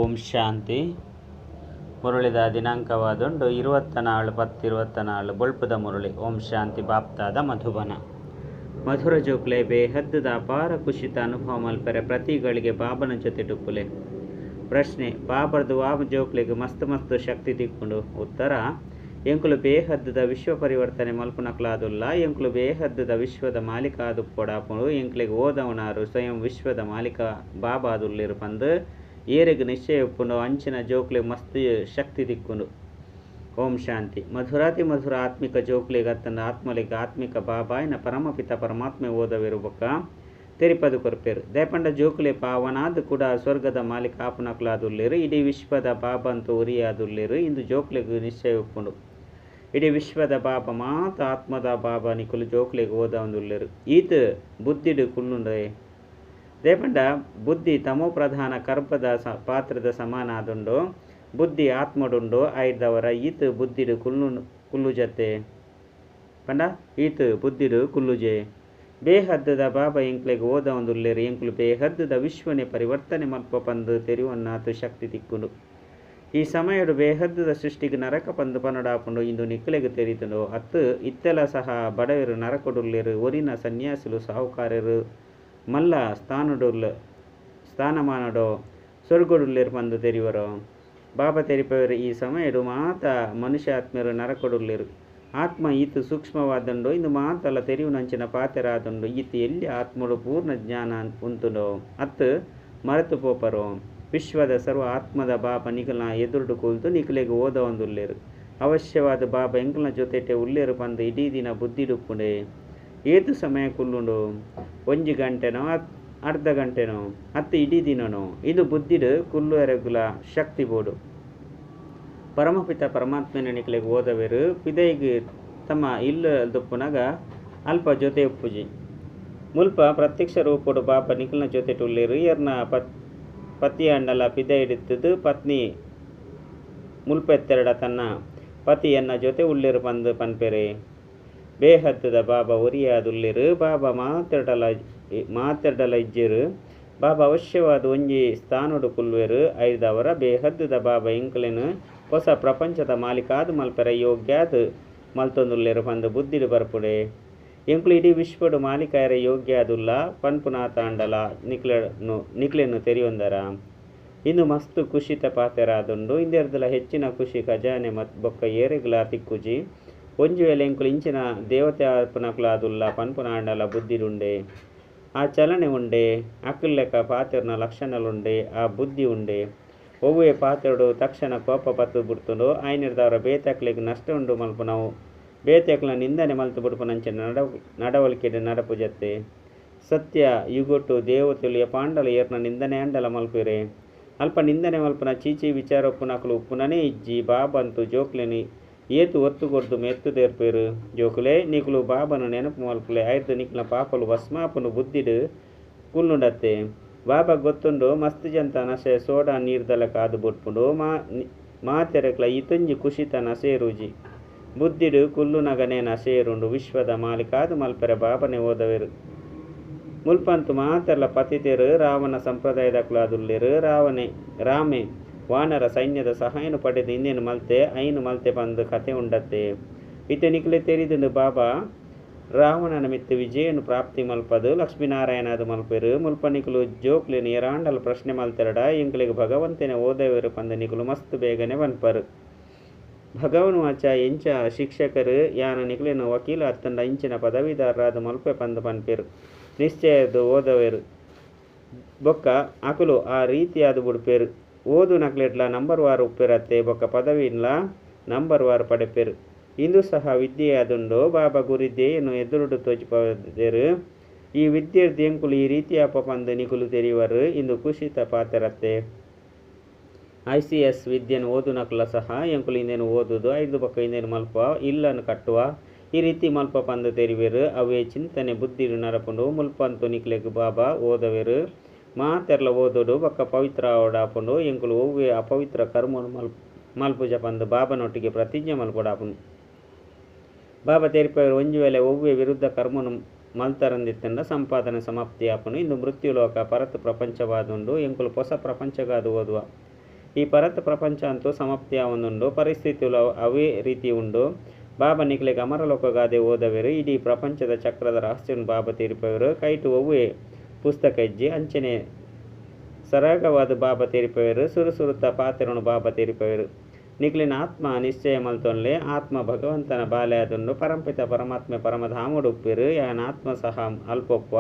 ಓಂ ಶಾಂತಿ. ಮುರಳಿದ ದಿನಾಂಕವಾದುಂಡು 24/10/24 ಬೊಳ್ಪುದ ಮುರಳಿ. ಓಂ ಶಾಂತಿ. ಬಾಪ್ತಾದ ಮಧುಬನ. ಮಧುರ ಜೋಕ್ಲೆ ಬೇಹದ್ದುದ ಅಪಾರ ಖುಷಿತ ಅನುಭವ ಮಲ್ಪೆರೆ ಪ್ರತಿಗಳಿಗೆ ಬಾಬನ ಜೊತೆ ಡುಪ್ಪುಲೆ. ಪ್ರಶ್ನೆ: ಬಾಬರ್ದು ವಾ ಜೋಕ್ಲೆಗ್ ಮಸ್ತ್ ಮಸ್ತ್ ಶಕ್ತಿ ತಿಕ್ಕುಂಡು? ಉತ್ತರ: ಎಂಕುಲು ಬೇಹದ್ದುದ ವಿಶ್ವ ಪರಿವರ್ತನೆ ಮಲ್ಪುನಕುಲಾದುಲ್ಲ. ಎಂಕುಲು ಬೇಹದ್ದುದ ವಿಶ್ವದ ಮಾಲೀಕ ಆದುಪ್ಪೊಡಾಪುಂಡು. ಎಂಕ್ಲೆಗ್ ಓದವನಾರು ಸ್ವಯಂ ವಿಶ್ವದ ಮಾಲೀಕ ಬಾಬಾದುಲ್ಲೆರ್ ಪಂದ್ ಏರೆಗ್ ನಿಶ್ಚಯ ಉಪ್ಪುಂಡು ಅಂಚಿನ ಜೋಕ್ಲೆಗ್ ಮಸ್ತ್ ಶಕ್ತಿ ತಿಕ್ಕುಂಡು. ಓಂ ಶಾಂತಿ. ಮಧುರಾತಿ ಮಧುರ ಆತ್ಮಿಕ ಜೋಕ್ಲೆಗ್ ಅತ್ತಂಡ ಆತ್ಮಲೆಗ್ ಆತ್ಮಿಕ ಬಾಬಾಯಿನ ಪರಮಪಿತ ಪರಮಾತ್ಮೆ ಓದವೆರು ಬೊಕ್ಕ ತೆರಿಪದು ಕೊರ್ಪೆರು. ದಯಪಂಡ ಜೋಕುಲೆ ಪಾವನಾದ್ ಕೂಡ ಸ್ವರ್ಗದ ಮಾಲೀಕ ಆಪುನಕುಲಾದುಲ್ಲೆರ್. ಇಡೀ ವಿಶ್ವದ ಬಾಬಂತು ಒರಿಯಾದುಲ್ಲೆರ್ ಇಂದು ಜೋಕ್ಲೆಗ್ ನಿಶ್ಚಯ ಉಪ್ಪುಂಡು. ಇಡೀ ವಿಶ್ವದ ಬಾಬಾ ಮಾತ ಆತ್ಮದ ಬಾಬಾ ನಿಕುಲು ಜೋಕ್ಲೆಗ್ ಓದವೊಂದುಲ್ಲೆರ್. ಈತ್ ಬುದ್ಧಿಡ್ ಕುಲ್ಲುಂಡೆ. ದಯಪಂಡ ಬುದ್ಧಿ ತಮೋ ಪ್ರಧಾನ ಕರ್ಬದ ಪಾತ್ರದ ಸಮಾನ ಆದುಂಡು. ಬುದ್ಧಿ ಆತ್ಮಡುಂಡು. ಐದವರ ಈತ್ ಬುದ್ಧಿಡ್ ಕುಲ್ಲು ಕುಲ್ಲುಜತ್ತೆ ಪಂಡ ಈತ್ ಬುದ್ಧಿಡ್ ಕುಲ್ಲುಜೆ. ಬೇಹದ್ದುದ ಬಾಬಾ ಎಂಕ್ಲೆಗ್ ಓದವೊಂದುಲ್ಲೆರ್. ಎಂಕುಲು ಬೇಹದ್ದುದ ವಿಶ್ವನೇ ಪರಿವರ್ತನೆ ಮಲ್ಪ ಪಂದ್ ತೆರಿವೊನ್ನಾತು ಶಕ್ತಿ ತಿಕ್ಕುಂಡು. ಈ ಸಮಯಡು ಬೇಹದ್ದುದ ಸೃಷ್ಟಿಗೆ ನರಕ ಪಂದ್ ಪನೊಡಾಪುಂಡು. ಇಂದು ನಿಕ್ಲೆಗ್ ತೆರಿದುಂಡು ಅತ್ತು. ಇತ್ತೆಲ ಸಹ ಬಡವೆರು ನರಕೊಡುಲ್ಲೆರ್. ಒರಿನ ಸನ್ಯಾಸಿಲು ಸಾಹುಕಾರರು ಮಲ್ಲ ಸ್ಥಾನಡುಲ್ಲ ಸ್ಥಾನಮಾನಡೋ ಸ್ವರ್ಗಡುಲ್ಲೆರ್ ಪಂದ್ ತೆರಿವರೋ. ಬಾಬಾ ತೆರಿಪವೆರ್ ಈ ಸಮಯಡು ಮಾತ ಮನುಷ್ಯಾತ್ಮರು ನರಕೊಡುಲ್ಲೆರ್. ಆತ್ಮ ಈತ್ ಸೂಕ್ಷ್ಮವಾದುಂಡು. ಇಂದು ಮಾತಲ ತೆರಿಯುನಂಚಿನ ಪಾತೆರಾದುಂಡು. ಈತ್ ಎಲ್ಲಿ ಆತ್ಮಡು ಪೂರ್ಣ ಜ್ಞಾನ ಉಂತುಂಡೋ ಅತ್ತು ಮರೆತು ಪೋಪರೋ. ವಿಶ್ವದ ಸರ್ವ ಆತ್ಮದ ಬಾಬಾ ನಿಕಲ್ನ ಎದುರುಡು ಕೂಲ್ದು ನಿಕಲೆಗ್ ಓದವೊಂದುಲ್ಲೆರ್. ಅವಶ್ಯವಾದ ಬಾಬಾ ಎಂಕಲ್ನ ಜೊತೆಟೆ ಉಲ್ಲೆರ್ ಪಂದ್ ಇಡೀ ದಿನ ಬುದ್ಧಿಡುಪ್ಪುಂಡೆ. ಏತು ಸಮಯ ಕುಲ್ಲುಂಡು? ಒಂಜಿ ಗಂಟೆನೋ ಅರ್ಧ ಗಂಟೆನೋ ಅತ್ತು ಇಡೀ ದಿನನೋ? ಇದು ಬುದ್ಧಿಡ್ ಕುಲ್ಲುವರೆಗುಲ ಶಕ್ತಿ ಬೋಡು. ಪರಮಪಿತ ಪರಮಾತ್ಮನ ನಿಕಲೆಗ್ ಓದವೆರು. ಪಿದೈಗ್ ತಮ್ಮ ಇಲ್ಲದುಪ್ಪುನಗ ಅಲ್ಪ ಜೊತೆ ಉಪ್ಪುಜಿ. ಮುಲ್ಪ ಪ್ರತ್ಯಕ್ಷ ರೂಪೊಡು ಬಾಬಾ ನಿಕಲ್ನ ಜೊತೆಟ್ ಉಲ್ಲೆರ್. ಎರ್ನ ಪತಿಯಾಂಡಲ ಪಿದೈಡಿತ್ತದು ಪತ್ನಿ ಮುಲ್ಪೆತ್ತೆರಡ ತನ್ನ ಪತಿ ಎನ್ನ ಜೊತೆ ಉಲ್ಲೆರ್ ಪಂದ್ ಪನ್ಪೆರೆ. ಬೇಹದ್ದುದ ಬಾಬಾ ಒರಿಯಾದುಲ್ಲೆರ್. ಬಾಬಾ ಮಾತೆರ್ಡಲ ಮಾತೆರ್ಡಲ ಇಜ್ಜೆರ್. ಬಾಬಾ ಅವಶ್ಯವಾದ ಒಂಜಿ ಸ್ಥಾನೊಡು ಕುಲ್ವೆರ್. ಐದವರ ಬೇಹದ್ದುದ ಬಾಬಾ ಎಂಕಲೆನ್ ಹೊಸ ಪ್ರಪಂಚದ ಮಾಲೀಕಾದ್ ಮಲ್ಪೆರೆ ಯೋಗ್ಯಾದ್ ಮಲ್ತೊಂದುಲ್ಲೆರ್ ಪಂದ್ ಬುದ್ಧಿಡ್ ಬರ್ಪುಡೆ. ಎಂಕುಲು ಇಡೀ ವಿಶ್ವಡು ಮಾಲೀಕಾಯರ ಯೋಗ್ಯ ಆದುಲ್ಲ ಪನ್ಪುನಾತಾಂಡಲ ನಿಕ್ಲೆನು ನಿಕ್ಲೆನು ತೆರಿಯೊಂದರ. ಇಂದು ಮಸ್ತ್ ಖುಷಿತ ಪಾತೆರಾದುಂಡು. ಇಂದೆರ್ದಲ ಹೆಚ್ಚಿನ ಖುಷಿ ಖಜಾನೆ ಮತ್ ಬೊಕ್ಕ ಏರೆಗ್ಲಾ ತಿಕ್ಕುಜಿ. ಒಂಜಿ ವೇಳೆ ಎಂಕುಲು ಇಂಚಿನ ದೇವತೆ ಆಪುನಕುಲಾದುಲ್ಲ ಪನ್ಪುನಾಂಡಲ ಬುದ್ಧಿಡುಂಡೆ. ಆ ಚಲನೆ ಉಂಡೆ. ಅಕುಲ್ಲೆಕ ಪಾತೆರುನ ಲಕ್ಷಣಲುಂಡೆ. ಆ ಬುದ್ಧಿ ಉಂಡೆ. ಒವ್ವೇ ಪಾತೆರಡು ತಕ್ಷಣ ಕೋಪ ಬತ್ತು ಬಿಡ್ತುಂಡು. ಆಯ್ನಿರ್ದವರ ಬೇತೆ ಅಕ್ಲೆಗ್ ನಷ್ಟ ಉಂಡು ಮಲ್ಪುನವು ಬೇತೆ ಅಕ್ಲೆನ ನಿಂದನೆ ಮಲ್ತು ಬಿಡ್ಪುನಂಚಿನ ನಡವಳಿಕೆಡ್ ನಡಪುಜತ್ತೆ. ಸತ್ಯ ಯುಗೊಟ್ಟು ದೇವತೆಲು ಯಪಾಂಡಲ ಏರ್ನ ನಿಂದನೆ ಆಂಡಲ ಮಲ್ಪೆರೆ. ಅಲ್ಪ ನಿಂದನೆ ಮಲ್ಪುನ ಚೀಚಿ ವಿಚಾರ ಉಪ್ಪುನಕುಲು ಉಪ್ಪುನನೇ ಇಜ್ಜಿ. ಬಾಬಂತು ಜೋಕ್ಲೆನ್ ಏತು ಒತ್ತು ಕೊರ್ದು ಮೆತ್ತು ದೇರ್ಪೆರು. ಜೋಕುಲೆ ನಿಕುಲು ಬಾಬನ ನೆನಪು ಮಲ್ಪುಲೆ. ಐರ್ದು ನಿಕ್ಲೆನ ಪಾಪಲು ಭಸ್ಮಾಪುನು ಬುದ್ಧಿಡ್ ಕುಲ್ಲುಂಡತ್ತೆ. ಬಾಬಾ ಗೊತ್ತುಂಡು ಮಸ್ತ್ ಜಂತ ನಶೆ ಸೋಡಾ ನೀರ್ದಲಕ ಆದು ಬುಡ್ಪುಂಡು. ಮಾ ಮಾತೆರೆಗ್ಲ ಈತೊಂಜಿ ಖುಷಿತ ನಶೆ ರುಜಿ. ಬುದ್ಧಿಡ್ ಕುಲ್ಲುನಗನೇ ನಶೆ ಏರುಂಡು. ವಿಶ್ವದ ಮಾಲೀಕಾದ್ ಮಲ್ಪೆರೆ ಬಾಬನೆ ಓದವೆರು. ಮುಲ್ಪಂತು ಮಾತೆರ್ಲ ಪತಿತೆರು ರಾವಣ ಸಂಪ್ರದಾಯದಕುಲಾದುಲ್ಲೆರ್. ರಾವಣೆ ರಾಮೆ ವಾನರ ಸೈನ್ಯದ ಸಹಾಯನು ಪಡೆದು ಇಂದೇನು ಮಲ್ತೆ ಐನು ಮಲ್ತೆ ಪಂದ್ ಕತೆ ಉಂಡತ್ತೆ. ಇತ್ತೆ ನಿಕ್ಲೆ ತೆರಿದುಂಡು ಬಾಬಾ ರಾವಣನ ಮಿತ್ತು ವಿಜಯನು ಪ್ರಾಪ್ತಿ ಮಲ್ಪದು ಲಕ್ಷ್ಮೀನಾರಾಯಣಾದ್ ಮಲ್ಪೆರು. ಮುಲ್ಪ ನಿಕುಲು ಜೋಕ್ಲೆನ್ ಏರಾಂಡಲ ಪ್ರಶ್ನೆ ಮಲ್ತೆರಡ ಎಂಕ್ಲೆಗ್ ಭಗವಂತನೇ ಓದವೆರು ಪಂದ್ ನಿಕುಲು ಮಸ್ತ್ ಬೇಗನೆ ಪನ್ಪರು. ಭಗವನ್ ವಾಚ ಎಂಚ ಶಿಕ್ಷಕರು ಯಾನ ನಿಕ್ಲೆನ ವಕೀಲ ಅತ್ತಂಡ ಇಂಚಿನ ಪದವೀಧರರಾದ್ ಮಲ್ಪೆ ಪಂದ್ ಪನ್ಪೆರು. ನಿಶ್ಚಯದ ಓದವೆರು ಬೊಕ್ಕ ಅಕುಲು ಆ ರೀತಿಯಾದ್ ಬುಡ್ಪೆರು. ಓದುನಕ್ಲೆಡ್ಲ ನಂಬರ್ ವಾರ್ ಉಪ್ಪೆರತ್ತೆ. ಬೊಕ್ಕ ಪದವಿನ್ಲ ನಂಬರ್ ವಾರ್ ಪಡೆಪೆರು. ಇಂದು ಸಹ ವಿದ್ಯೆಯಾದುಂಡು. ಬಾಬಾ ಗುರಿ ಧ್ಯೇಯನು ಎದುರುಡು ತೋಜಿಪದೆರ್. ಈ ವಿದ್ಯೆರ್ದ್ ಎಂಕುಲು ಈ ರೀತಿಯಾಪ ಪಂದ್ ನಿಕುಲು ತೆರಿವರು. ಇಂದು ಖುಷಿತ ಪಾತೆರತ್ತೆ. ಐ.ಸಿ.ಎಸ್ ವಿದ್ಯೆನ್ ಓದುನಕುಲ ಸಹ ಎಂಕುಲು ಇಂದೆನ್ ಓದುದು ಐರ್ದ್ ಬೊಕ್ಕ ಇಂದೆನ್ ಮಲ್ಪ ಇಲ್ಲನ್ ಕಟ್ಟುವ ಈ ರೀತಿ ಮಲ್ಪ ಪಂದ್ ತೆರಿವೆರ್. ಅವೇ ಚಿಂತನೆ ಬುದ್ಧಿಡ್ ನಡಪುಂಡು. ಮುಲ್ಪಂತು ನಿಕ್ಲೆಗ್ ಬಾಬಾ ಓದವೆರು. ಮಾತೆರ್ಲ ಓದೊಡು ಬೊಕ್ಕ ಪವಿತ್ರ ಆವೊಡಾಪುಂಡು. ಎಂಕುಲು ಒವ್ವೇ ಅಪವಿತ್ರ ಕರ್ಮನು ಮಲ್ಪುಜ ಪಂದ್ ಬಾಬನೊಟ್ಟಿಗೆ ಪ್ರತಿಜ್ಞೆ ಮಲ್ಪೊಡಾಪುಂಡು. ಬಾಬಾ ತೆರಿಪವೆರ್ ಒಂಜಿ ವೇಳೆ ಒವ್ವೇ ವಿರುದ್ಧ ಕರ್ಮನು ಮಲ್ತರಂದಿತ್ತಂಡ ಸಂಪಾದನೆ ಸಮಾಪ್ತಿ ಆಪುಂಡು. ಇಂದು ಮೃತ್ಯು ಲೋಕ ಪರತ್ ಪ್ರಪಂಚವಾದುಂಡು. ಎಂಕುಲು ಹೊಸ ಪ್ರಪಂಚಗಾದ್ ಓದುವ. ಈ ಪರತ್ ಪ್ರಪಂಚ ಅಂತೂ ಸಮಾಪ್ತಿ ಆವೊಂದುಂಡು. ಪರಿಸ್ಥಿತಿಲು ಅವೇ ರೀತಿ ಉಂಡು. ಬಾಬಾ ನಿಕ್ಲೆಗ್ ಅಮರಲೋಕ ಗಾದೆ ಓದವೆರು. ಇಡೀ ಪ್ರಪಂಚದ ಚಕ್ರದ ರಹಸ್ಯನು ಬಾಬಾ ತೆರಿಪವೆರು. ಕೈಟ್ ಒವ್ವೇ ಪುಸ್ತಕ ಇಜ್ಜಿ. ಅಂಚನೆ ಸರಾಗವಾದ್ ಬಾಬಾ ತೆರಿಪವೆರು. ಸುರು ಸುರುತ ಪಾತೆರೊನು ಬಾಬಾ ತೆರಿಪವೆರು. ನಿಕ್ಲೆನ ಆತ್ಮ ನಿಶ್ಚಯ ಮಲ್ತೊನ್ಲೆ. ಆತ್ಮ ಭಗವಂತನ ಬಾಲೆ ಆದುಂಡು. ಪರಂಪಿತ ಪರಮಾತ್ಮೆ ಪರಮಧಾಮಡು ಉಪ್ಪೆರು. ಯಾನ್ ಆತ್ಮ ಸಹ ಅಲ್ಪೊಪ್ಪ.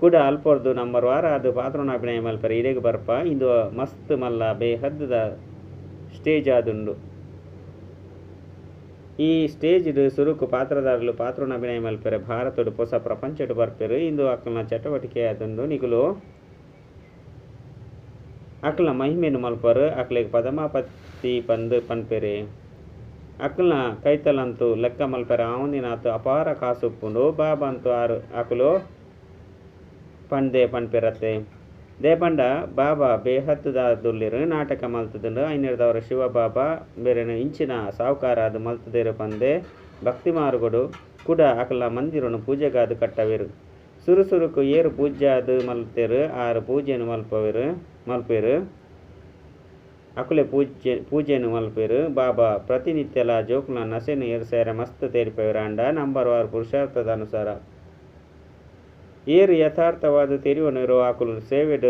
ಕುಡ ಅಲ್ಪೊರ್ದು ನಂಬರ್ ವಾರ ಆದ್ ಪಾತ್ರೊನ ಅಭಿನಯ ಮಲ್ಪೆರೆ ಇಡೆಗ್ ಬರ್ಪ. ಇಂದು ಮಸ್ತ್ ಮಲ್ಲ ಬೇಹದ್ದ ಸ್ಟೇಜ್ ಆದುಂಡು. ಈ ಸ್ಟೇಜ್ ಡ್ ಸುರುಕು ಪಾತ್ರದಾರಲು ಪಾತ್ರೊನ ಅಭಿನಯ ಮಲ್ಪೆರೆ ಭಾರತಡ್ ಪೊಸ ಪ್ರಪಂಚಡ್ ಬರ್ಪೆರ್. ಇಂದು ಅಕಲ್ನ ಚಟುವಟಿಕೆ ಆದುಂಡು. ನಿಕುಲು ಅಕಲ್ನ ಮಹಿಮೆನ್ ಮಲ್ಪರು. ಅಕ್ಲೆಗ್ ಪದಮಾಪತಿ ಪಂದ್ ಪನ್ಪೆರೆ. ಅಕಲ್ನ ಕೈತಲಂತೂ ಲೆಕ್ಕ ಮಲ್ಪೆರೆ ಆವಂದಿನಾತ್ ಅಪಾರ ಕಾಸು ಉಪ್ಪುಂಡು. ಬಾಬಾ ಅಂತೂ ಆರ್ ಅಕುಲು ಪಂದೆ ಪನ್ಪೆರತ್ತೆ. ದೇಪಂಡ ಬಾಬಾ ಬೇಹದ್ದುದಾದುಲ್ಲೆರ್. ನಾಟಕ ಮಲ್ತುದುಂಡು. ಐನೆರ್ದವರ ಶಿವ ಬಾಬಾ ಬೇರೆನ ಇಂಚಿನ ಸಾಹುಕಾರಾದ್ ಮಲ್ತುದೆರ್ ಪಂದೆ ಭಕ್ತಿ ಮಾರ್ಗಡು ಕುಡ ಅಕಲ್ನ ಮಂದಿರನ್ ಪೂಜೆಗಾದ್ ಕಟ್ಟವೆರ್. ಸುರು ಸುರುಕು ಏರ್ ಪೂಜ್ಯಾದ್ ಮಲ್ತೆರ್ ಆರ್ ಪೂಜೆನ್ ಮಲ್ಪವೆರ್ ಮಲ್ಪೆರ್. ಅಕುಲೆ ಪೂಜೆನ್ ಮಲ್ಪೆರ್. ಬಾಬಾ ಪ್ರತಿನಿತ್ಯಲ ಜೋಕುಲ್ನ ನಶೆನ್ ಏರ್ಸಯೆರೆ ಮಸ್ತ್ ತೆರಿಪವೆರ್ ಆಂಡ ನಂಬರ್ ವಾರ್ ಪುರುಷಾರ್ಥದ ಅನುಸಾರ. ಏರ್ ಯಥಾರ್ಥವಾದ್ ತೆರಿಯೊನೆರೋ ಅಕುಲು ಸೇವೆಡ್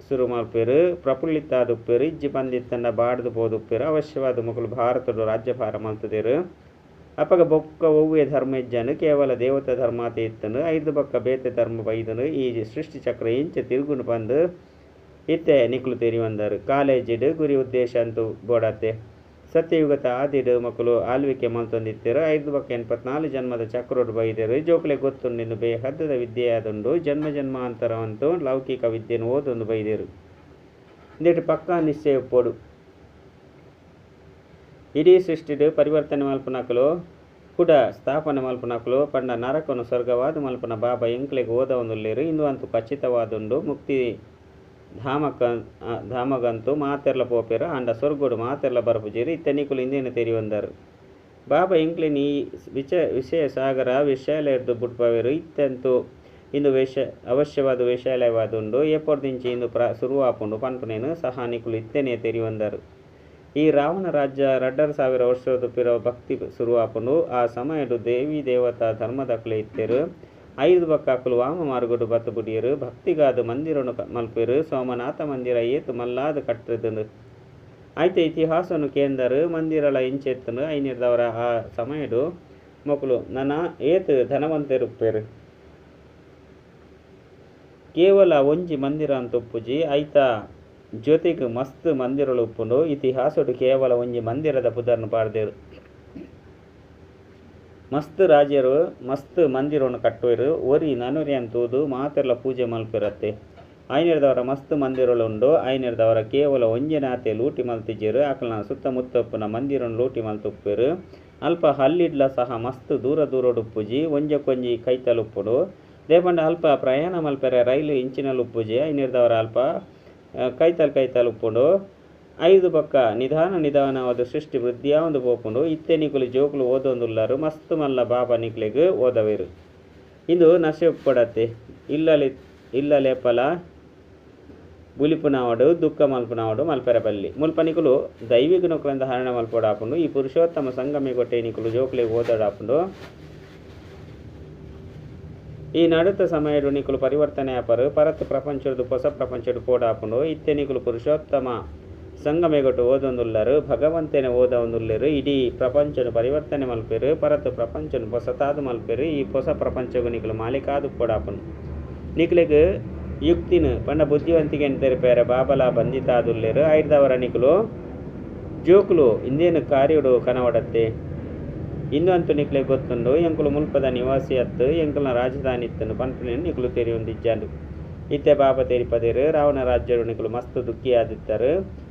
ಸುರು ಮಲ್ಪೆರ್. ಪ್ರಫುಲ್ಲಿತಾದ್ ಉಪ್ಪೆರ್. ಇಜ್ಜಿ ಪಂದಿತ್ತಂಡ ಬಾಡ್ದ್ ಪೋದುಪ್ಪೆರ್. ಅವಶ್ಯವಾದ್ ಮೊಕುಲು ಭಾರತಡ್ ರಾಜ್ಯಭಾರ ಮಲ್ತುದೆರ್. ಅಪಗ ಬೊಕ್ಕ ಒವ್ವೇ ಧರ್ಮ ಇಜ್ಜಂಡ್. ಕೇವಲ ದೇವತಾ ಧರ್ಮಾತೆ ಇತ್ತುಂಡು. ಐರ್ದ್ ಬೊಕ್ಕ ಬೇತೆ ಧರ್ಮ ಬೈದುಂಡು. ಈ ಸೃಷ್ಟಿ ಚಕ್ರ ಎಂಚ ತಿರುಗುಂಡು ಪಂದ್ ಇತ್ತೆ ನಿಕುಲು ತೆರಿಯೊಂದರ್. ಕಾಲೇಜ್ ಡ್ ಗುರಿ ಉದ್ದೇಶ ಅಂತೂ ಬೋಡಾತೆ. ಸತ್ಯಯುಗದ ಆದಿಡ್ ಮೊಕುಲು ಆಳ್ವಿಕೆ ಮಲ್ತೊಂದಿತ್ತೆರ್. ಐರ್ದ್ ಬೊಕ್ಕ 84 ಜನ್ಮದ ಚಕ್ರಡ್ ಬೈದೆರ್. ಜೋಕುಲೆಗ್ ಗೊತ್ತುಂಡು ಇಂದು ಬೇಹದ್ದುದ ವಿದ್ಯೆಯಾದುಂಡು. ಜನ್ಮ ಜನ್ಮಾಂತರವಂತೂ ಲೌಕಿಕ ವಿದ್ಯೆನ್ ಓದೊಂದು ಬೈದೆರ್. ಇಂದೆಟ್ ಪಕ್ಕಾ ನಿಶ್ಚಯ ಉಪ್ಪೊಡು. ಇಡೀ ಸೃಷ್ಟಿಡ್ ಪರಿವರ್ತನೆ ಮಲ್ಪುನಕುಲು ಕುಡ ಸ್ಥಾಪನೆ ಮಲ್ಪುನಕುಲು ಪಂಡ ನರಕನ್ ಸ್ವರ್ಗವಾದ್ ಮಲ್ಪುನ ಬಾಬಾ ಎಂಕ್ಲೆಗ್ ಓದವೊಂದುಲ್ಲೆರ್. ಇಂದು ಅಂತೂ ಖಚಿತವಾದುಂಡು. ಮುಕ್ತಿ ಧಾಮಗಂತೂ ಮಾತೆರ್ಲಾ ಪೋಪೆರ್. ಆಂಡ ಸ್ವರ್ಗಡ್ ಮಾತೆರ್ಲಾ ಬರ್ಪುಜೆರ್. ಇತ್ತೆ ನಿಕುಲು ಇಂದೆನ್ ತೆರಿಯೊಂದರ್. ಬಾಬಾ ಎಂಕ್ಲೆನ್ ಈ ವಿಷಯ ಸಾಗರ ವೇಶ್ಯಾಲಯರ್ದ್ ಬುಡ್ಪಾವೆರ್. ಇತ್ತೆಂತೂ ಇಂದು ಅವಶ್ಯವಾದ ವೇಶ್ಯಾಲಯವಾದುಂಡು. ಏಪೊರ್ದಿಂಚಿ ಇಂದು ಸುರುವಾಪುಂಡು ಪನ್ಪುನೆನ್ ಸಹ ನಿಕುಲು ಇತ್ತೆನೇ ತೆರಿಯೊಂದರ್. ಈ ರಾವಣ ರಾಜ್ಯ 2500 ವರ್ಷದ ಪಿರ ಭಕ್ತಿ ಸುರುವಾಪುಂಡು. ಆ ಸಮಯಡ್ ದೇವಿ ದೇವತಾ ಧರ್ಮದಕುಲೇ ಇತ್ತೆರ್. ಐರ್ದ್ ಬೊಕ್ಕ ಅಕುಲು ವಾಮ ಮಾರ್ಗಡ್ ಬತ್ತ್ ಬುಡಿಯೆರ್. ಭಕ್ತಿಗಾದ್ ಮಂದಿರನ್ ಮಲ್ಪೆರ್. ಸೋಮನಾಥ ಮಂದಿರ ಏತ್ ಮಲ್ಲಾದ್ ಕಟ್ಟುದುಂಡು. ಐತ ಇತಿಹಾಸನ್ ಕೇಂದರ್. ಮಂದಿರಲ ಇಂಚ ಇತ್ತುಂಡು. ಐನೆರ್ದವರ ಆ ಸಮಯಡ್ ಮೊಕುಲು ನನ ಏತ್ ಧನವಂತೆರ್ ಉಪ್ಪೆರ್. ಕೇವಲ ಒಂಜಿ ಮಂದಿರ ಅಂತ ಉಪ್ಪುಜಿ. ಐತ ಜೊತೆಗ್ ಮಸ್ತ್ ಮಂದಿರಲು ಉಪ್ಪುಂಡು. ಇತಿಹಾಸಡ್ ಕೇವಲ ಒಂಜಿ ಮಂದಿರದ ಪುದರ್ನ್ ಪಾಡ್ದೆರ್. ಮಸ್ತ್ ರಾಜೆರ್ ಮಸ್ತ್ ಮಂದಿರನ್ ಕಟ್ಟುವೆರ್. ಒರಿ ನನೊರಿಯನ್ ತೂದು ಮಾತೆರ್ಲ ಪೂಜೆ ಮಲ್ಪೆರತ್ತೆ. ಐನೆರ್ದವರ ಮಸ್ತ್ ಮಂದಿರಲು ಉಂಡು. ಐನೆರ್ದವರ ಕೇವಲ ಒಂಜೆನಾತೆ ಲೂಟಿ ಮಲ್ತಿಜೆರ್. ಅಕಲ್ನ ಸುತ್ತಮುತ್ತ ಉಪ್ಪುನ ಮಂದಿರನ್ ಲೂಟಿ ಮಲ್ತ್ ಉಪ್ಪೆರ್. ಅಲ್ಪ ಹಳ್ಳಿಡ್ಲ ಸಹ ಮಸ್ತ್ ದೂರ ದೂರಡ್ ಉಪ್ಪುಜಿ. ಒಂಜಕ್ಕೊಂಜಿ ಕೈತಲ್ ಉಪ್ಪುಂಡು. ದಾಯೆ ಪಂಡ ಅಲ್ಪ ಪ್ರಯಾಣ ಮಲ್ಪೆರೆ ರೈಲ್ ಇಂಚಿನಲ್ ಉಪ್ಪುಜಿ. ಐನೆರ್ದವರ ಅಲ್ಪ ಕೈತಲ್ ಕೈತಲ್ ಉಪ್ಪುಂಡು. ಐರ್ದ್ ಬೊಕ್ಕ ನಿಧಾನ ನಿಧಾನವಾದ್ ಸೃಷ್ಟಿ ವೃದ್ಧಿಯಾವೊಂದು ಪೋಪುಂಡು. ಇತ್ತೆ ನಿಕುಲು ಜೋಕುಲು ಓದೊಂದುಲ್ಲರ್. ಮಸ್ತ್ ಮಲ್ಲ ಬಾಬಾ ನಿಕ್ಲೆಗ್ ಓದವೆರ್. ಇಂದು ನಶೆ ಉಪ್ಪಡತ್ತೆ. ಇಲ್ಲಲೇಪಲ ಬುಲಿಪುನಾವಡ್ ದುಃಖ ಮಲ್ಪುನಾವಡ್ ಮಲ್ಪೆರೆ ಬಲ್ಲಿ. ಮುಲ್ಪ ನಿಕುಲು ದೈವಿ ಗುಣಕುಲೆನ್ ಧಾರಣೆ ಮಲ್ಪೊಡಾಪುಂಡು. ಈ ಪುರುಷೋತ್ತಮ ಸಂಗಮಿಗೊಟ್ಟೆ ನಿಕುಲು ಜೋಕುಲೆಗ್ ಓದೊಡಾಪುಂಡು. ಈ ನಡುತ ಸಮಯಡ್ ನಿಕುಲು ಪರಿವರ್ತನೆ ಆಪರು. ಪರತ್ ಪ್ರಪಂಚಡ್ದು ಪೊಸ ಪ್ರಪಂಚಡ್ ಪೋಡಾಪುಂಡು. ಇತ್ತೆ ನಿಕುಲು ಪುರುಷೋತ್ತಮ ಸಂಗಮಿಗೊಟ್ಟು ಓದೊಂದುಲ್ಲರ್. ಭಗವಂತನೇ ಓದೊಂದುಲ್ಲೆರ್. ಇಡೀ ಪ್ರಪಂಚನ್ ಪರಿವರ್ತನೆ ಮಲ್ಪೆರ್. ಪರತ್ ಪ್ರಪಂಚನ್ ಪೊಸತಾದ್ ಮಲ್ಪೆರ್. ಈ ಪೊಸ ಪ್ರಪಂಚಗ್ ನಿಕುಲು ಮಾಲೀಕಾದ್ ಪೋಡಾಪುಂಡು. ನಿಕ್ಲೆಗ್ ಯುಕ್ತಿನ್ ಪಂಡ ಬುದ್ಧಿವಂತಿಕೆನ್ ತೆರಿಪೆರೆ ಬಾಬಲ ಬಂಧಿತಾದುಲ್ಲೆರ್. ಐರ್ದವರ ನಿಕುಲು ಜೋಕುಲು ಇಂದೇನು ಕಾರ್ಯಡು ಕನವಡತ್ತೆ. ಇಂದು ಅಂತೂ ನಿಕ್ಲೆಗ್ ಗೊತ್ತುಂಡು. ಎಂಕುಲು ಮುಲ್ಪದ ನಿವಾಸಿ ಅತ್ತು. ಎಂಕಲ್ನ ರಾಜಧಾನಿ ಇತ್ತುಂಡು ಪನ್ಪುನೆನ್ ನಿಕುಲು ತೆರಿಯೊಂದಿಜ್ಜಾಂಡ್. ಇತ್ತೆ ಬಾಬಾ ತೆರಿಪದೆರ್. ರಾವಣ ರಾಜ್ಯಡು ನಿಕುಲು ಮಸ್ತ್ ದುಃಖಿಯಾದಿತ್ತರ್.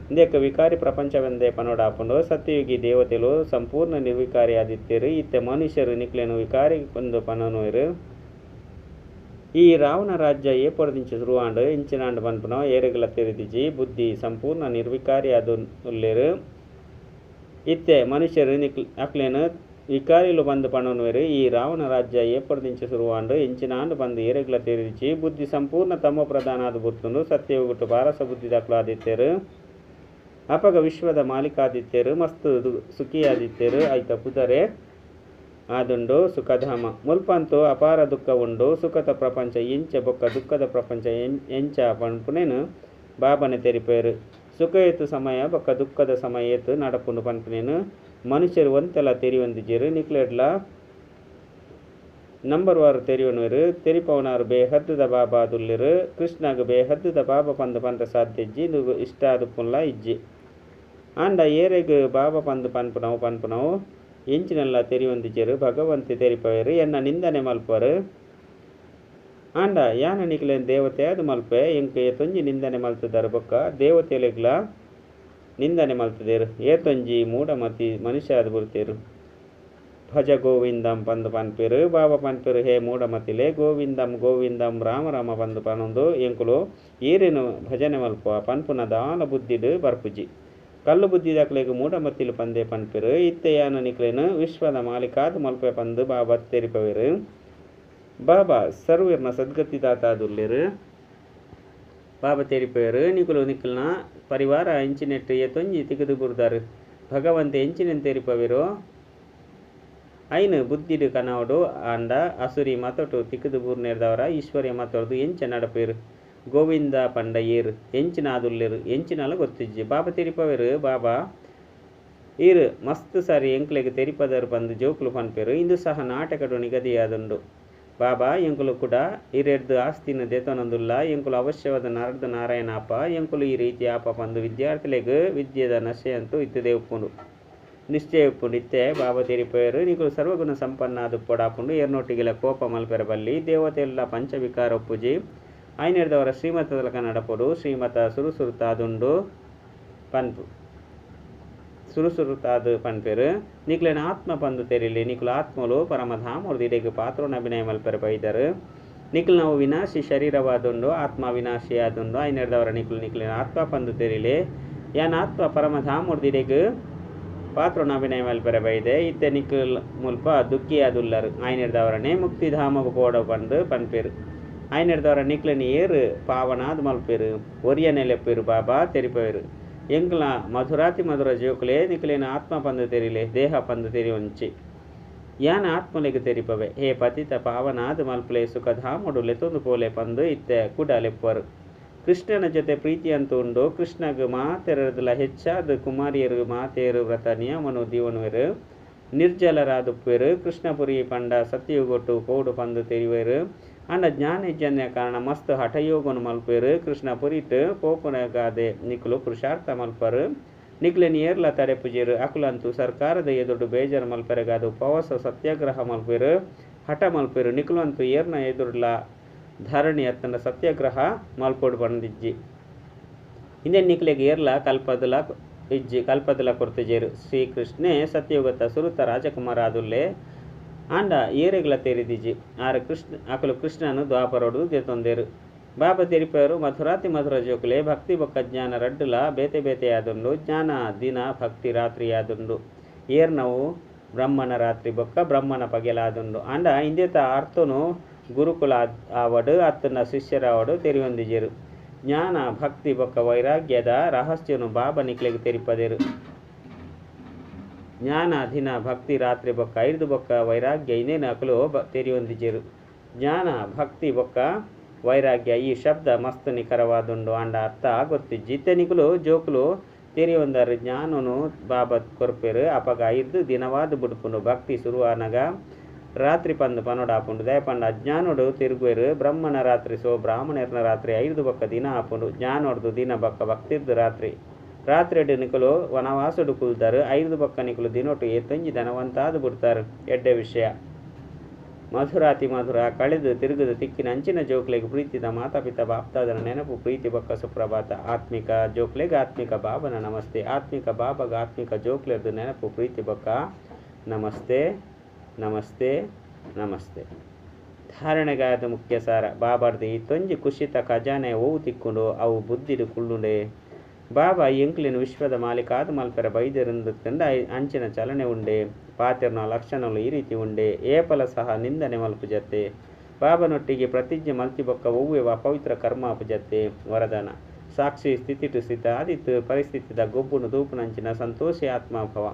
ಇಂದೆಕ್ ವಿಕಾರಿ ಪ್ರಪಂಚವೆಂದೇ ಪನೊಡಾಪುಂಡು. ಸತ್ಯಯುಗಿ ದೇವತೆಲು ಸಂಪೂರ್ಣ ನಿರ್ವಿಕಾರಿಯಾದಿತ್ತೆರ್. ಇತ್ತೆ ಮನುಷ್ಯರು ನಿಕ್ಲೆನ್ ವಿಕಾರಿ ಪಂದ್ ಪನೊನುವೆರ್. ಈ ರಾವಣ ರಾಜ್ಯ ಏಪೊರ್ದಿಂಚಿ ಸುರುವಾಂಡ್ ಇಂಚಿನಾಂಡ್ ಪನ್ಪುನವು ಏರೆಗ್ಲ ತೆರಿದಿಜಿ. ಬುದ್ಧಿ ಸಂಪೂರ್ಣ ನಿರ್ವಿಕಾರಿಯಾದ್ ಉಲ್ಲೆರ್. ಇತ್ತೆ ಮನುಷ್ಯರು ಅಕ್ಲೆನ್ ವಿಕಾರಿಲು ಪಂದ್ ಪನೊನುವೆರ್. ಈ ರಾವಣ ರಾಜ್ಯ ಏಪೊರ್ದಿಂಚಿ ಸುರುವಾಂಡ್ ಎಂಚಿನಾಂಡ್ ಪಂದ್ ಏರೆಗ್ಲ ತೆರಿದಿಜಿ. ಬುದ್ಧಿ ಸಂಪೂರ್ಣ ತಮೋ ಪ್ರಧಾನ ಆದ್ ಬುಡ್ತುಂಡು. ಸತ್ಯಯುಗಟ್ ಪಾರಸ ಬುದ್ಧಿದಕುಲು ಆದಿತ್ತೆರ್. ಅಪಗ ವಿಶ್ವದ ಮಾಲೀಕಾದಿತ್ತೆರ್ ಮಸ್ತ್ ಸುಖಿಯಾದಿತ್ತೆರ್. ಐತ ಪುದರೇ ಆದುಂಡು ಸುಖಧಾಮ. ಮುಲ್ಪಂತೂ ಅಪಾರ ದುಃಖ ಉಂಡು. ಸುಖತ ಪ್ರಪಂಚ ಎಂಚ ಬೊಕ್ಕ ದುಃಖದ ಪ್ರಪಂಚ ಎಂಚ ಪನ್ಪುನೆನ್ ಬಾಬಾನೆ ತೆರಿಪಾಯೆರ್. ಸುಖ ಏತ್ ಸಮಯ ಬೊಕ್ಕ ದುಃಖದ ಸಮಯ ಏತ್ ನಡಪುಂಡು ಪನ್ಪಿನೆನ್ ಮನುಷ್ಯರು ಒಂತೆಲ ತೆರಿಯೊಂದಿಜ್ಜೆರ್. ನಿಕ್ಲೆಡ್ಲಾ ನಂಬರ್ ವಾರ್ ತೆರಿಯೊನುವೆರ್. ತೆರಿಪವನಾರು ಬೇಹದ್ದುದ ಬಾಬಾ ಆದುಲ್ಲೆರ್. ಕೃಷ್ಣಗ್ ಬೇಹದ್ದುದ ಬಾಬಾ ಪಂದ್ ಪನ್ರೆ ಸಾಧ್ಯ ಇಜ್ಜಿ. ಇಂದು ಇಷ್ಟ ಆದುಪ್ಪುನ್ಲ ಇಜ್ಜಿ. ಆಂಡ ಏರೆಗ್ ಬಾಬಾ ಪಂದ್ ಪನ್ಪುನವು ಪನ್ಪುನವು ಎಂಚಿನೆಲ್ಲ ತೆರಿಯೊಂದಿಜ್ಜೆರ್. ಭಗವಂತೆ ತೆರಿಪವೆರ್. ಎನ್ನ ನಿಂದನೆ ಮಲ್ಪುವರು. ಆಂಡ ಯಾನ ನಿಕ್ಲೆನ್ ದೇವತೆ ಆದ್ ಮಲ್ಪೆ. ಎಂಕ್ ಏತೊಂಜಿ ನಿಂದನೆ ಮಲ್ತುದರ್ ಬೊಕ್ಕ ದೇವತೆಲೆಗ್ಲ ನಿಂದನೆ ಮಲ್ತುದೆರ್. ಏತೊಂಜಿ ಮೂಢಮತಿ ಮನುಷ್ಯ ಆದ್ ಬುಡ್ತೆರ್. ಭಜ ಗೋವಿಂದಂ ಪಂದ್ ಪನ್ಪೆರ್. ಬಾಬಾ ಪನ್ಪೆರ್, ಹೇ ಮೂಢಮತಿಲೆ ಗೋವಿಂದಂ ಗೋವಿಂದಂ ರಾಮ ರಾಮ ಪಂದ್ ಪನೊಂದು ಎಂಕುಲು ಈರೆನ್ ಭಜನೆ ಮಲ್ಪುವ ಪನ್ಪುನ ದಾಲ ಬುದ್ಧಿಡ್ ಬರ್ಪುಜಿ. ಕಲ್ಲು ಬುದ್ಧಿದಕ್ಲೆಗ್ ಮೂಢಮತಿಲು ಪಂದೇ ಪನ್ಪೆರ್. ಇತ್ತೆ ಯಾನ್ ನಿಕ್ಲೆನ್ ವಿಶ್ವದ ಮಾಲೀಕಾದ್ ಮಲ್ಪೆ ಪಂದ್ ಬಾಬಾ ತೆರಿಪವೆರ್. ಬಾಬಾ ಸರ್ವೆರ್ನ ಸದ್ಗತಿದಾತ ಆದುಲ್ಲೆರ್. ಬಾಬಾ ತೆರಿಪವೆರ್, ನಿಕುಲು ನಿಕಲ್ನ ಪರಿವಾರ ಎಂಚಿನೆಟ್ ಏತೊಂಜಿ ತಿಕ್ದ್ ಬುಡ್ದಾರ್. ಭಗವಂತೆ ಎಂಚಿನೆನ್ ತೆರಿಪವೆರೋ ಐನ್ ಬುದ್ಧಿಡ್ ಕನವೊಡು. ಆಂಡ ಅಸುರಿ ಮತೊಟು ತಿಕ್ದ್ ಬೂರ್ನೆರ್ದಾವರ ಈಶ್ವರ್ಯ ಮತೊರ್ದು ಎಂಚ ನಡಪುವೆರ್. ಗೋವಿಂದ ಪಂಡ ಏರ್, ಎಂಚಿನ ಆದುಲ್ಲೆರ್ ಎಂಚಿನಲ ಗೊತ್ತಿಜ್ಜಿ. ಬಾಬಾ ತೆರಿಪವೆರ್. ಬಾಬಾ ಈರ್ ಮಸ್ತ್ ಸಾರಿ ಎಂಕ್ಲೆಗ್ ತೆರಿಪದರ್ ಪಂದ್ ಜೋಕುಲು ಪನ್ಪೆರ್. ಇಂದು ಸಹ ನಾಟಕಡ್ ನಿಗದಿಯಾದುಂಡು. ಬಾಬಾ ಎಂಕುಲು ಕೂಡ ಇರೆರ್ದ್ ಆಸ್ತಿನ್ ದೆತೊನೊಂದುಲ್ಲ. ಎಂಕುಲು ಅವಶ್ಯವಾದ್ ನರರ್ದ್ ನಾರಾಯಣ ಆಪ. ಎಂಕುಲು ಈ ರೀತಿ ಆಪ ಪಂದ್ ವಿದ್ಯಾರ್ಥಿಲೆಗ್ ವಿದ್ಯೆದ ನಶೆಯಂತೂ ಇತ್ತುದೇ ಉಪ್ಪುಂಡು. ನಿಶ್ಚಯ ಉಪ್ಪುಂಡು. ಇತ್ತೆ ಬಾಬಾ ತೆರಿಪವೆರ್, ನಿಕುಲು ಸರ್ವಗುಣ ಸಂಪನ್ನ ಆದುಪ್ಪೊಡಾಪುಂಡು. ಏರ್ನೊಟ್ಟಿಗೆಲ ಕೋಪ ಮಲ್ಪೆರೆ ಬಲ್ಲಿ. ದೇವತೆಲ್ಲ ಪಂಚವಿಕಾರ ಉಪ್ಪುಜಿ. ಐನೆರ್ದವರ ಶ್ರೀಮತದಲಕ ನಡಪೊಡು. ಶ್ರೀಮತ ಸುರು ಸುರುತಾದುಂಡು ಪನ್ಪು ಸುರು ಸುರುತಾದ್ ಪನ್ಪೆರ್. ನಿಕ್ಲೆನ ಆತ್ಮ ಪಂದ್ ತೆರಿಲಿ. ನಿಕುಲು ಆತ್ಮಲು ಪರಮಧಾಮೊರ್ದು ಇಡೆಗ್ ಪಾತ್ರೊನ್ ಅಭಿನಯ ಮಲ್ಪೆರೆ ಬೈದರ್. ನಿಕುಲ್ನವು ವಿನಾಶಿ ಶರೀರವಾದುಂಡು. ಆತ್ಮ ವಿನಾಶಿ ಆದುಂಡು. ಐನೆರ್ದವರ ನಿಕುಲು ನಿಕ್ಲೆನ ಆತ್ಮ ಪಂದ್ ತೆರಿಲಿ. ಯಾನ್ ಆತ್ಮ ಪರಮಧಾಮೊರ್ದು ಇಡೆಗ್ ಪಾತ್ರೊನ್ ಅಭಿನಯ ಮಲ್ಪೆರೆ ಬೈದೆ. ಇತ್ತೆ ನಿಕುಲ್ ಮುಲ್ಪ ದುಃಖಿಯಾದುಲ್ಲರ್. ಐನೆರ್ದವರನೇ ಮುಕ್ತಿಧಾಮೊಗು ಪೋವೊಡು ಪಂದ್ ಪನ್ಪೆರ್. ಐನೆರ್ದವರ ನಿಕ್ಲೆನ್ ಏರ್ ಪಾವನಾದ್ ಮಲ್ಪೆರ್. ಒರಿಯನೆ ಲೆಪ್ಪುವೆರ್ ಬಾಬಾ ತೆರಿಪವೆರ್. ಎಂಕ್ಲ ಮಧುರಾತಿ ಮಧುರ ಜೋಕುಲೇ ನಿಕ್ಲೆನ ಆತ್ಮ ಪಂದ್ ತೆರಿಲೆ. ದೇಹ ಪಂದ್ ತೆರಿಯೊಂಚಿ. ಯಾನ್ ಆತ್ಮಲೆಗ್ ತೆರಿಪವೆ. ಹೇ ಪತಿತ ಪಾವನಾದ್ ಮಲ್ಪುಲೆ ಸುಖಧಾಮೊಡು ಲೆತೊಂದು ಪೋಲೆ ಪಂದ್ ಇತ್ತೆ ಕುಡ ಲೆಪ್ಪುವರ್. ಕೃಷ್ಣನ ಜೊತೆ ಪ್ರೀತಿಯಂತೂ ಉಂಡು. ಕೃಷ್ಣಗ್ ಮಾತೆರೆರ್ದ್ಲ ಹೆಚ್ಚಾದ್ ಕುಮಾರಿಯೆರ್ ಮಾತೆರ್ ವ್ರತ ನಿಯಮನ್ ದೀವೊನುವೆರ್. ನಿರ್ಜಲರಾದುಪ್ಪುವೆರ್. ಕೃಷ್ಣಪುರಿ ಪಂಡ ಸತ್ಯಯುಗೊಟು ಪೋವೊಡು ಪಂದ್ ತೆರಿಯುವೆರ್. ಆಂಡ ಜ್ಞಾನ ಇಜ್ಜಂದಿನ ಕಾರಣ ಮಸ್ತ್ ಹಠಯೋಗನ್ ಮಲ್ಪುವೆರ್. ಕೃಷ್ಣಪುರಿಟ್ ಪೋಪುನಗಾದೆ ನಿಕುಲು ಪುರುಷಾರ್ಥ ಮಲ್ಪರ್. ನಿಕ್ಲೆನ್ ಏರ್ಲ ತಡೆಪುಜೆರ್. ಅಕುಲಂತೂ ಸರ್ಕಾರದ ಎದುರುಡು ಬೇಜಾರ್ ಮಲ್ಪೆರೆಗಾದ್ ಉಪವಾಸ ಸತ್ಯಾಗ್ರಹ ಮಲ್ಪುವೆರ್. ಹಠ ಮಲ್ಪುವೆರ್. ನಿಕುಲಂತೂ ಏರ್ನ ಎದುರುಡ್ಲ ಧರಣಿ ಅತ್ತಂಡ ಸತ್ಯಾಗ್ರಹ ಮಲ್ಪೊಡು ಪಂದಿಜ್ಜಿ. ಇಂದೆನ್ ನಿಕ್ಲೆಗ್ ಏರ್ಲ ಕಲ್ಪದಲ ಇಜ್ಜಿ ಕಲ್ಪದಲ ಕೊರ್ತುಜೆರ್. ಶ್ರೀಕೃಷ್ಣೆ ಸತ್ಯಯುಗತ ಸುರುತ ರಾಜಕುಮಾರ ಆದುಲ್ಲೆ. ಆಂಡ ಏರೆಗ್ಲ ತೆರಿದಿಜಿ. ಆರ್ ಕೃಷ್ಣ ಅಕುಲು ಕೃಷ್ಣನ್ ದ್ವಾಪರೊಡು ದೆತೊಂದೆರ್. ಬಾಬಾ ತೆರಿಪವೆರ್, ಮಧುರಾತಿ ಮಧುರ ಜೋಕುಲೆ, ಭಕ್ತಿ ಬೊಕ್ಕ ಜ್ಞಾನ ರಡ್ಡುಲ ಬೇತೆ ಬೇತೆಯಾದುಂಡು. ಜ್ಞಾನ ದಿನ ಭಕ್ತಿ ರಾತ್ರಿಯಾದುಂಡು. ಏರ್ನವು ಬ್ರಹ್ಮನ ರಾತ್ರಿ ಬೊಕ್ಕ ಬ್ರಹ್ಮನ ಪಗೆಲಾದುಂಡು. ಆಂಡ ಇಂದೆತ ಅರ್ಥನು ಗುರುಕುಲ ಆವಡ್ ಅತ್ತಂಡ ಶಿಷ್ಯರಾವಡ್ ತೆರಿಯೊಂದಿಜೆರ್. ಜ್ಞಾನ ಭಕ್ತಿ ಬೊಕ್ಕ ವೈರಾಗ್ಯದ ರಹಸ್ಯನು ಬಾಬಾ ನಿಕ್ಲೆಗ್ ತೆರಿಪದೆರ್. ಜ್ಞಾನ ದಿನ ಭಕ್ತಿ ರಾತ್ರಿ ಬೊಕ್ಕ ಐರ್ದ್ ಬೊಕ್ಕ ವೈರಾಗ್ಯ ಇಂದೇನು ಅಕುಲು ತೆರಿಯೊಂದಿಜೆರ್. ಜ್ಞಾನ ಭಕ್ತಿ ಬೊಕ್ಕ ವೈರಾಗ್ಯ ಈ ಶಬ್ದ ಮಸ್ತ್ ನಿಖರವಾದುಂಡು. ಆಂಡ ಅರ್ಥ ಗೊತ್ತಿಜ್ಜಿ. ಇತ್ತೆ ನಿಕುಲು ಜೋಕುಲು ತೆರಿಯೊಂದರ್. ಜ್ಞಾನನು ಬಾಬಾ ಕೊರ್ಪೆರ್. ಅಪಗ ಐರ್ದ್ ದಿನವಾದ್ ಬುಡ್ಪುಂಡು. ಭಕ್ತಿ ಸುರು ಆನಗ ರಾತ್ರಿ ಪಂದ್ ಪನೊಡಾಪುಂಡು. ದಾಯೆ ಪಂಡ ಅಜ್ಞಾನೊಡು ತಿರುಗುವೆರ್. ಬ್ರಹ್ಮನ ರಾತ್ರಿ ಸೋ ಬ್ರಾಹ್ಮಣರ್ನ ರಾತ್ರಿ ಐರ್ದ್ ಬೊಕ್ಕ ದಿನ ಆಪುಂಡು. ಜ್ಞಾನೊರ್ದು ದಿನ ಬೊಕ್ಕ ಭಕ್ತಿರ್ದ್ ರಾತ್ರಿ. ರಾತ್ರಿಡ್ ನಿಕುಲು ವನವಾಸೊಡು ಕುಲ್ದರ್. ಐರ್ದ್ ಬೊಕ್ಕ ನಿಕುಲು ದಿನೊಟು ಏತೊಂಜಿ ಧನವಂತಾದ್ ಬುಡ್ತಾರ್. ಎಡ್ಡೆ ವಿಷಯ. ಮಧುರಾತಿ ಮಧುರ ಕಳೆದು ತಿರುಗುದು ತಿಕ್ಕಿನ ಅಂಚಿನ ಜೋಕ್ಲೆಗ್ ಪ್ರೀತಿದ ಮಾತಾ ಪಿತಾ ಬಾಪ್ದಾದನ ನೆನಪು ಪ್ರೀತಿ ಬೊಕ್ಕ ಸುಪ್ರಭಾತ. ಆತ್ಮಿಕ ಜೋಕ್ಲೆಗ್ ಆತ್ಮಿಕ ಬಾಬನ ನಮಸ್ತೆ. ಆತ್ಮಿಕ ಬಾಬಾಗ ಆತ್ಮಿಕ ಜೋಕ್ಲೆರ್ದು ನೆನಪು ಪ್ರೀತಿ ಬೊಕ್ಕ ನಮಸ್ತೆ ನಮಸ್ತೆ ನಮಸ್ತೆ. ಧಾರಣೆಗಾದ ಮುಖ್ಯ ಸಾರ ಬಾಬಾರ್ದು ಈತೊಂಜಿ ಖುಷಿತ ಖಜಾನೆ ಒವು ತಿಕ್ಕುಂಡು ಅವು ಬುದ್ಧಿಡ್ ಕುಳ್ಳುಂಡೆ. ಬಾಬಾ ಎಂಕ್ಲೆನ್ ವಿಶ್ವದ ಮಾಲೀಕಾದ್ ಮಲ್ಪೆರೆ ಬೈದೆರಂದುತ್ತಂಡ ಅಂಚಿನ ಚಲನೆ ಉಂಡೆ. ಪಾತೆರ್ನ ಲಕ್ಷಣಲು ಈ ರೀತಿ ಉಂಡೆ. ಏಪಲ ಸಹ ನಿಂದನೆ ಮಲ್ಪುಜತ್ತೆ. ಬಾಬನೊಟ್ಟಿಗೆ ಪ್ರತಿಜ್ಞೆ ಮಲ್ತಿ ಬೊಕ್ಕ ಒವ್ವೆ ಅಪವಿತ್ರ ಕರ್ಮ ಆಪುಜತ್ತೆ. ವರದಾನ. ಸಾಕ್ಷಿ ಸ್ಥಿತಿಟ್ ಸ್ಥಿತ ಆದಿತ್ತ್ ಪರಿಸ್ಥಿತಿದ ಗೊಬ್ಬುನು ತೂಪುನಂಚಿನ ಸಂತೋಷಿ ಆತ್ಮಭವ.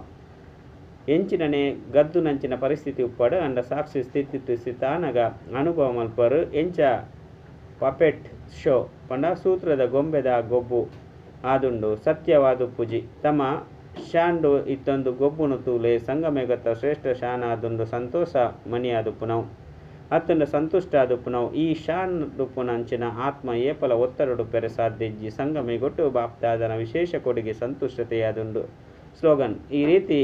ಎಂಚಿನನೆ ಗದ್ದುನಂಚಿನ ಪರಿಸ್ಥಿತಿ ಉಪ್ಪಡ್ ಅಂಡ ಸಾಕ್ಷಿ ಸ್ಥಿತಿಟ್ ಸ್ಥಿತಾನಗ ಅನುಭವ ಮಲ್ಪರು ಎಂಚ ಪಪೆಟ್ ಶೋ ಪಂಡ ಸೂತ್ರದ ಗೊಂಬೆದ ಗೊಬ್ಬು ಆದುಂಡು ಸತ್ಯವಾದುಪ್ಪುಜಿ. ತಮ ಶಾಂಡು ಇತ್ತೊಂದು ಗೊಬ್ಬುನು ತೂಲೆ ಸಂಗಮಯುಗತ ಶ್ರೇಷ್ಠ ಶಾನ್ ಆದುಂಡು ಸಂತೋಷ ಮನಿಯಾದುಪ್ಪುನವು ಅತ್ತಂಡ ಸಂತುಷ್ಟ ಆದುಪ್ಪುನವು. ಈ ಶಾನ್ ಡುಪ್ಪುನಂಚಿನ ಆತ್ಮ ಏಪಲ ಒತ್ತಡಡುಪ್ಪೆರೆ ಸಾಧ್ಯ ಇಜ್ಜಿ. ಸಂಗಮಯುಗಟ್ಟು ಬಾಪ್ದಾದನ ವಿಶೇಷ ಕೊಡುಗೆ ಸಂತುಷ್ಟತೆಯಾದುಂಡು. ಸ್ಲೋಗನ್ ಈ ರೀತಿ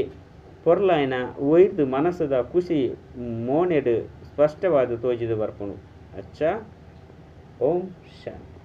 ಪೊರ್ಲಾಯಿನ ಒಯ್ದು ಮನಸ್ಸುದ ಖುಷಿ ಮೋನೆಡ್ ಸ್ಪಷ್ಟವಾದ ತೋಜಿದು ಬರ್ಪುನು. ಅಚ್ಚಾ, ಓಂ ಶಾಂತಿ.